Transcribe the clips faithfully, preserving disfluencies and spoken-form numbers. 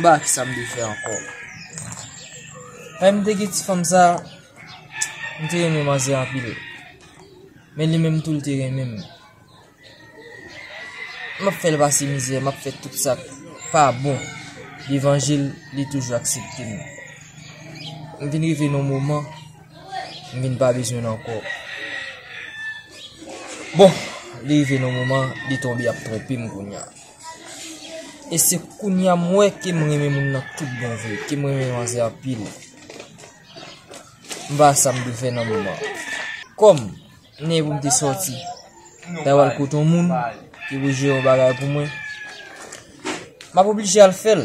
Ah, kisa m te fè ankò? Lè m te gen ti fanm sa, m te renmen manzè anpil. Men li menm tou, l te renmen m. M ap fè l pase mizè, m ap fè tout sa k pa bon devan je l, li toujou aksepte m. M vin rive nan yon moman, m vin pa bezwen l ankò. Bon, li rive nan yon moman, li tonbe ap twonpe m kounye a. E se kounye a m wè ke m renmen moun nan tout bon vre, ke m renmen manzè anpil. M pa sa m dwe fè nan moman. Kòm m gen pou m te sòti, ta pral kote yon moun ki pou jere yon bagay pou mwen, m ap oblije al fè l.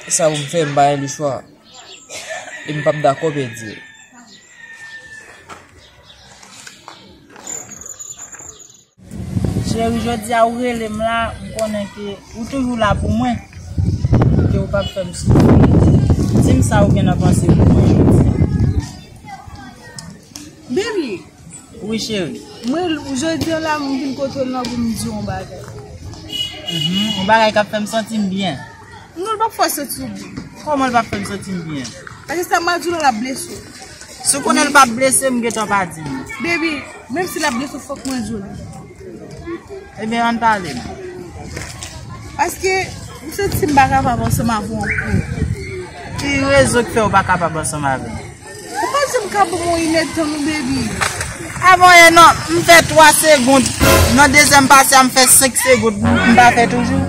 E sa pou m fè, m pa gen lechwa. E m p ap dakò pèdi l. Cheri, jodi a ou rele m la, m konnen ke ou toujou la pou mwen, ke ou p ap fè m soufri. Di m sa ou gen nan panse pou mwen jodi a. Baby, wi, cheri. Mwen, jodi a la, m vin kote w la pou m di w yon bagay. Mhm, yon bagay k ap fè m santi m byen. Non, l p ap fè w santi w byen. Kòman l p ap fè m santi m byen? Paske sa m ap di w la, l ap blese w. Si w konnen l p ap blese m, gentan pa di m. Baby, menm si l ap blese w, fòk mwen di w li. Ebyen, ann pale m. Paske, m santi m pa kapab ansanm avè w ankò. Ki rezon k fè w pa kapab ansanm avè m? Ou pa janm ka ban mwen yon inèdtan non, baby. Avan yè non, m fè twa segond. Nan dezyèm pati a, m fè senk segond. M pa fè toujou.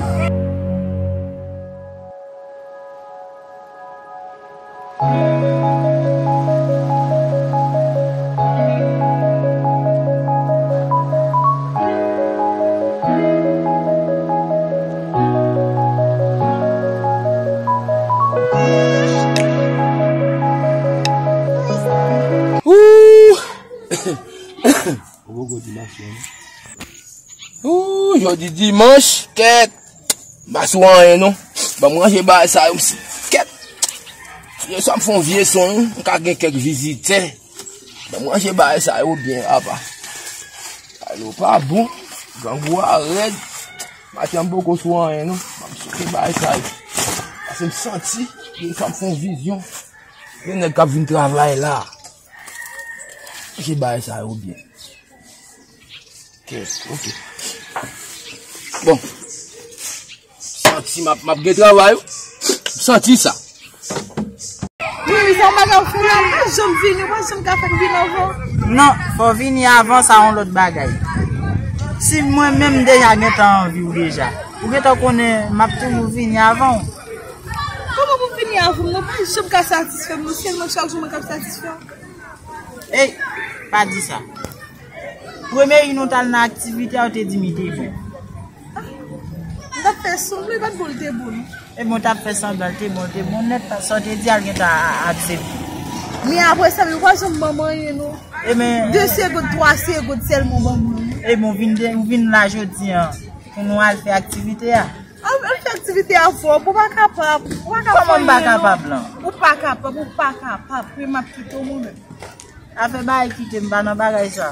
Ooh! Ou poko di m ap fè, non? Ooh, jodi dimanch, kèt. M pa sou anyen, non. Ban m ranje bagay sa yo, m si, kèt. Yè swa m fè yon vye son, m ka gen kèk vizitè. Ban m ranje bagay sa yo byen, apa. Bagay yo pa bon. Grangou a rèd. Maten an m poko sou anyen, non. Ban m soke bagay sa yo. Paske m santi, yè swa m fè yon vizyon. Gen nèg k ap vin travay la. Ranje bagay sa yo byen. Ok, ok. Bon. Santi m ap, m ap gen travay, wi. M santi sa. Wi, sa w pa ka fè la, pa janm vini, pa janm ka fè m vin avan. Non, fò w vini avan, sa yon lòt bagay. Si mwen menm m deja gentan anvi w deja. Ou gentan konnen m ap toujou vini avan w. Kòman pou vini avan m? Non, pa janm ka satisfè m, non, sèlman chak jou mwen k ap satisfè w. Ey, pa di sa. Premye jou nou t al nan aktivite a, ou te di m li te bon. M t ap fè sanblan, li pa t bon, li te bon, non. Ebyen, ou t ap fè sanblan, li te bon, li te bon nèt, sa w te di a, l gentan a-, aksepte. Men apre sa, men ou pa janm ban m anyen, non. Ebyen, de segond, twa segond sèlman ban m, non. Ebyen, ou vin de, ou vin la jodi a, pou nou al fè aktivite a. Al, al fè aktivite avè w, ou pa kapab, ou pa ka fè anyen, non. Kòman m pa kapab, lan? Ou pa kapab, ou pa kapab, men m ap kite w mwen menm. Afè bagay kite m pa nan bagay sa.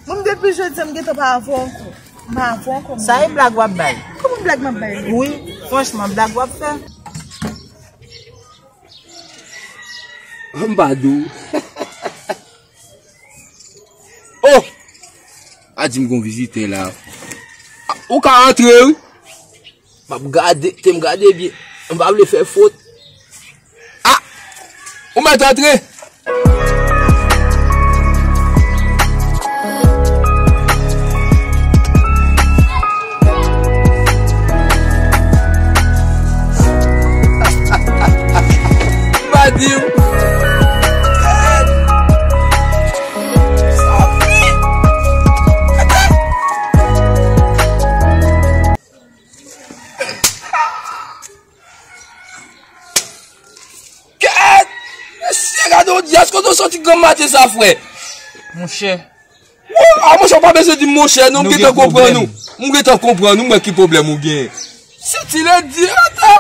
Mwen, depi jodi a, m gentan pa avè w ankò. M pa avè w ankò, mwen. Sa e blag w ap bay? Kòman blag m ap bay? Wi, franchman, blag w ap fè. M pa di w. Oh! A di m gon vizitè la. Ah, ou ka antre, wi. M ap gade, te m gade byen. M pa vle fè fot. Ah! Ou mèt antre. M pa di w. Kèt! Mesye, gade odyans, kote w soti granm maten sa, frè? Monchè. Wo, a, monchè, w pa bezwen di m monchè, non, m gentan konprann ou. M gentan konprann ou, m wè ki pwoblèm ou genyen. Soti lendi, ata.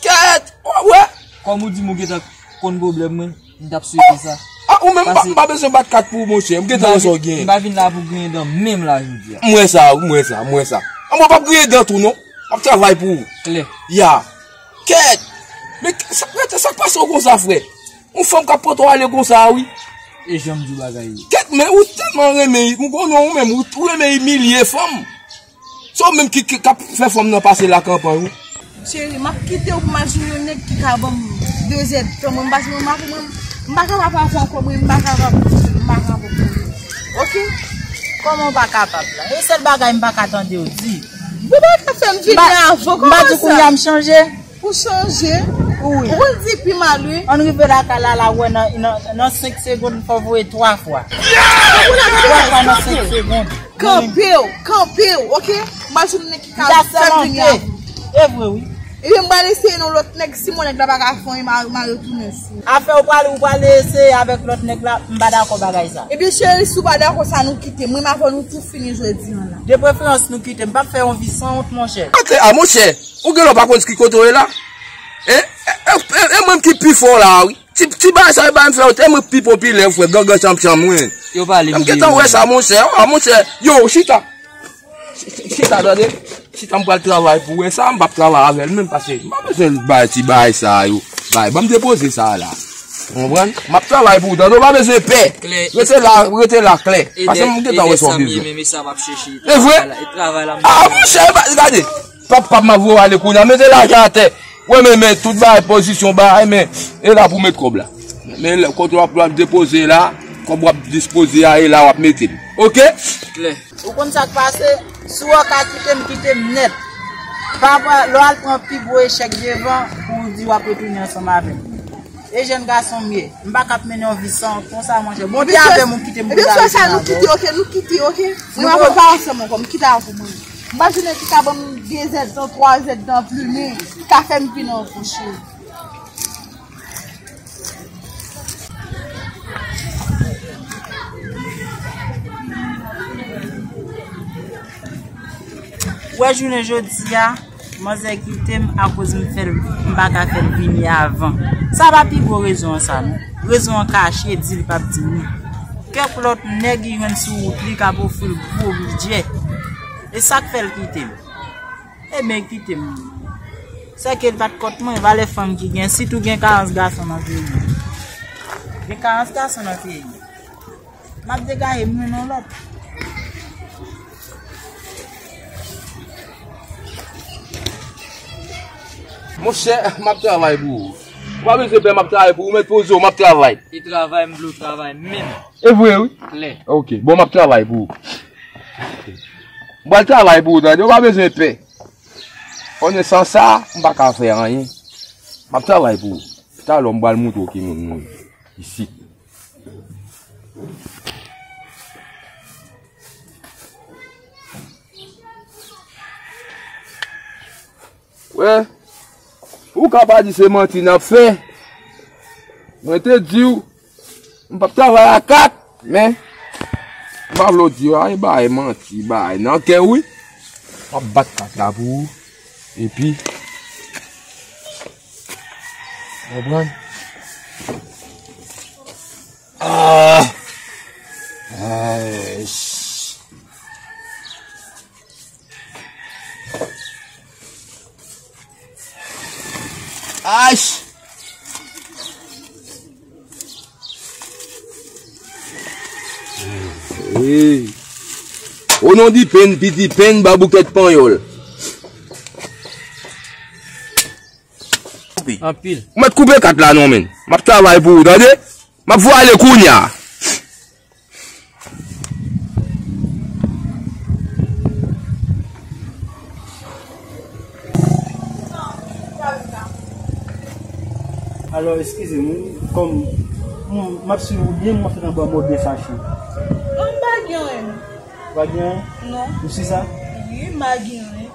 Kèt! Ou wè? Kòm ou di m ou gentan konn pwoblèm mwen, m t ap swete sa. Ah, ou menm, m pa, m pa bezwen bat kat pou ou, monchè. M gentan wè sa w genyen. M pa vin la pou griyen dan menm la jodi a. M wè sa, m wè sa, m wè sa. Ah, mwen p ap griyen dan tou, non. M ap travay pou ou. Klè. Ya. Kèt! Men sa, sa k pase w konsa, frè? Yon fanm k ap pote w ale konsa, wi. E jan m di w bagay yo. Kèt, men ou tèlman renmen, ou konnen ou menm, ou, ou renmen imilye fanm. Se ou menm ki, ki, k ap fè fanm nan pase lakanpay, wi. Cheri, m ap kite w pou m al jwenn yon nèg ki ka ban m de zèdtan. Mwen, m pa, mwen, m pa, mwen, m pa kapab avè w ankò, mwen, m pa kapab, m pa kapab. Oke? Kòman w pa kapab la? E sèl bagay m pa ka tande w di. Ou pa ka fè m vini avan, kòman sa? M pa di kounye a m chanje. Pou chanje? Wi. Ou konn di pi mal, wi. Ann rive lakay la, la, wè nan, nan, nan senk segonn, fò voye twa fwa. Twa fwa nan senk segonn. Kanpe w, kanpe w, oke? M pa jwenn nèg ki ka fè m vini avan. E vre, wi. Ebyen, m pral eseye yon lòt nèg. Si mwen nèg la pa ka fè anyen, m a, m a retounen sou. Afè ou prale, ou prale eseye avèk lòt nèg la, m pa dakò bagay sa. Ebyen, cheri, si w pa dakò sa, nou kite. Mwen, m avè w, nou tou fini jodi an la. De preferans, nou kite. M p ap fè yon vi sanwont, monchè. Ate, a, monchè, ou genlè w pa konn ki kote w ye la? E, e, e, e, e mwen ki pi fò la, wi. Ti, ti bagay sa yo pa m fè yo, e mwen ki pi popilè, frè, gangan chanm chanm, wi. Yo pale m gentan wè sa, monchè. A, monchè, yo, chita. Ch-, ch-, chita, tande. Chita, m pral travay pou wè sa, m p ap travay avè l menm, paske m pa bezwen bay ti bagay sa yo. Bay, ban m depoze sa la. Ou konprann? M ap travay pou ou, tande, ou pa bezwen pè. Klè. Rete la, rete la, klè. Paske m gentan wè sa w bezwen. E vre? E travay la, e travay la, m... A, monchè, gade. Pap, pap, m ap voye w ale kounye a. Mete lajan atè. Wè, men, men, tout bagay, pozisyon bagay, men, e la pou met kòb la. Men, lè, kote w ap, w ap depoze la, kòb w ap dispoze a, e la w ap mete l. Oke? Klè. Ou konn sa k pase? Si w ka kite m, kite m nèt. Pa, pa, lè w al pran pi gwo echèk devan, pou w di w ap retounen ansanm avè m. E jèn gason m ye. M pa ka ap mennen yon vi san konsa, monchè. Bondye avè m, ou kite m pou m ta rete avè w. Ebyen, frè, sa nou kite, oke, nou kite, oke. Mwen, m ap pa ansanm ankò, m kite avè w, mwen. M pa jwenn nèg ki ka ban m de zèdtan, twa zèdtan plimen, ki ka fè m vin ankò, cheri. Ou wè jounen jodi a, manzè kite m akoz m fè l, m pa ka fè l vini avan. Sa pa pi gwo rezon an sa, non. Rezon an kache, di l p ap di wi. Kèk lòt nèg li jwenn sou wout li k ap ofri l gwo bidjè. E sa k fè l kite m. Ebyen, kite m. Sèke l pa t kont mwen, valè fanm ki gen, sitou gen karans gason nan peyi. Gen karans gason nan peyi. M ap degaje m jwenn yon lòt. Monchè, m ap travay pou ou. Ou pa bezwen pè, m ap travay pou ou. Mèt poze w, m ap travay. E travay, m vle w travay menm. E vre, wi. Klè. Oke, bon, m ap travay pou ou. M pral travay pou ou, tande, ou pa bezwen pè. Konnen san sa, m pa ka fè anyen. M ap travay pou ou. Talè m pral montre w ki moun mwen ye. Isit. Wè, ou ka pa di se manti n ap fè. Mwen te di w, m p ap travay a kat, men m pa vle w di w, ay, bay manti, bay nan kè w, wi. M ap bat kat la pou ou, epi, konprann? Ah! Ay! Ach! Hey. O non di pen, piti pen, ba boukèt panyòl. Anpil. Ou mèt koupe kat la non, men. M ap travay pou ou, tande? M ap voye ale kounye a. Alò, eskize m, wi, kòm m, m ap swiv ou byen, m ap fè tankou mwen byen fache. Non, m pa gen anyen. Pa gen anyen? Non. Ou si sa? Wi, m pa gen anyen.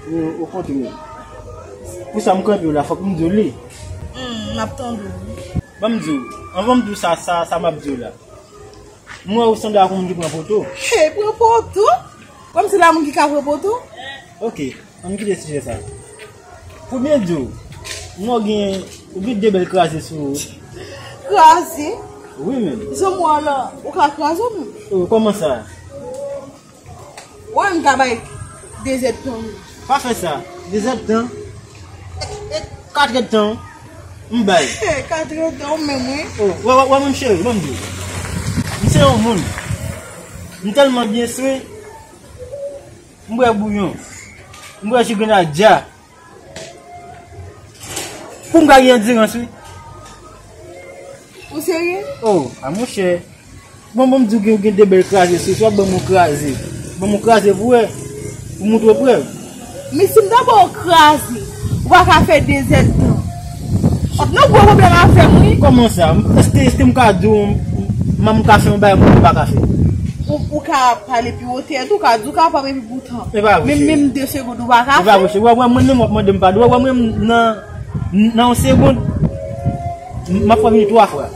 Wi, okontrè. Pou sa m kanpe w la, fòk m di w li. Hmm, m ap tande w. Ban m di w, anvan m di w sa, sa, sa m ap di w la. M wè ou sanble ak yon moun ki pran poto. Hey, pran poto? Kòmsi la moun ki ka pran poto? Oke, ann kite sijè sa. Pou byen di w, m wè w gen, ou gen de bèl kraze sou ou. Kraze? Wi, menm. Jan m wè w la, ou ka kraze w menm? O, kòman sa? Wè m ka bay de zèdtan wi. Pa fè sa. Dezèdtan. Katrèdtan. M bay. Katrèdtan ou menm wi. Oh, wè, wè, wè, mwen cheri, ban m di. M se yon moun. M tèlman byen swe. M bwè bouyon. M bwè ji grenadya. Pou m ka gen andirans wi. Ou serye? Oh, a monchè. Bon, bon, m di w gen, gen de bèl kraze sou, swa ban m yon kraze. Ban m yon kraze pou wè. Pou moutre prèv. Men si m ta ba w kraze, ou pa ka fè dezèdtan. W ap nan gwo pwoblèm avè m wi. Kòman sa? Èske, èske m ka di w, m, m ka fè yon bagay mwen pa ka fè? Ou, ou ka pale pi wo tèt, ou ka di w kapab epi poutan. E pa vre, Men cheri. Menm de segonn ou pa ka E pa fè. Vre, cheri. Wè, wè, mwen menm w ap mande m padon. Wè, wè, mwen menm nan, nan yon segonn, m ap fè vini twa fwa.